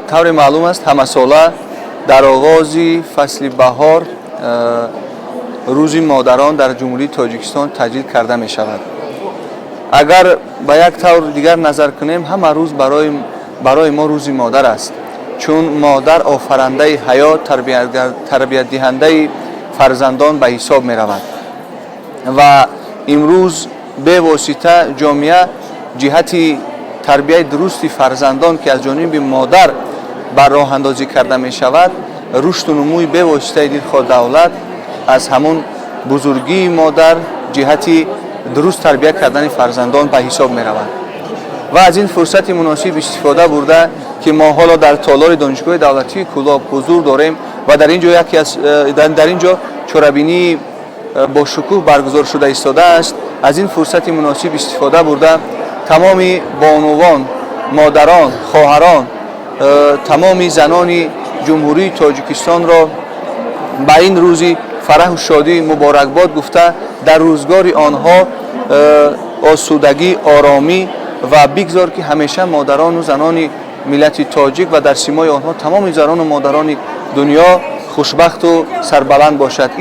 Тавре маълум аст, ҳамасола дар оғози фасли баҳор Рӯзи модарон дар Ҷумҳурии Тоҷикистон таҷлил карда мешавад. Агар ба як тавр дигар назар кунем, ҳама рӯз барои мо Рӯзи модар аст, чун модар офарандаи ҳаёт, тарбиятдиҳандаи фарзандон ба ҳисоб меравад. Ва имрӯз бевосита ҷомеа ҷиҳати тарбияи дурусти фарзандон, ки аз ҷониби модар ба роҳандозӣ карда мешавад, рушду нумӯи бевоситаи дилхоҳ давлат аз ҳамон бузургии модар ҷиҳати дуруст тарбия кардани фарзандон ба ҳисоб меравад. Ва аз ин фурсати муносиб истифода бурда, ки мо ҳоло дар толори Донишгоҳи давлатии Кӯлоб ҳузур дорем ва дар ин ҷо яке аз дар ин ҷо чорабинии бошукӯҳ баргузор шуда истодааст, аз ин фурсати муносиб истифода бурда, тамоми бонувон, модарон, хоҳарон, тамоми занони Ҷумҳурии Тоҷикистонро ба ин рӯзи фараҳу шодӣ муборакбод гуфта, дар рӯзгори онҳо осудагӣ, оромӣ ва бигзор, ки ҳамеша модарону занони миллати тоҷик ва дар симои онҳо тамоми занону модарони дунё хушбахту сарбаланд бошад.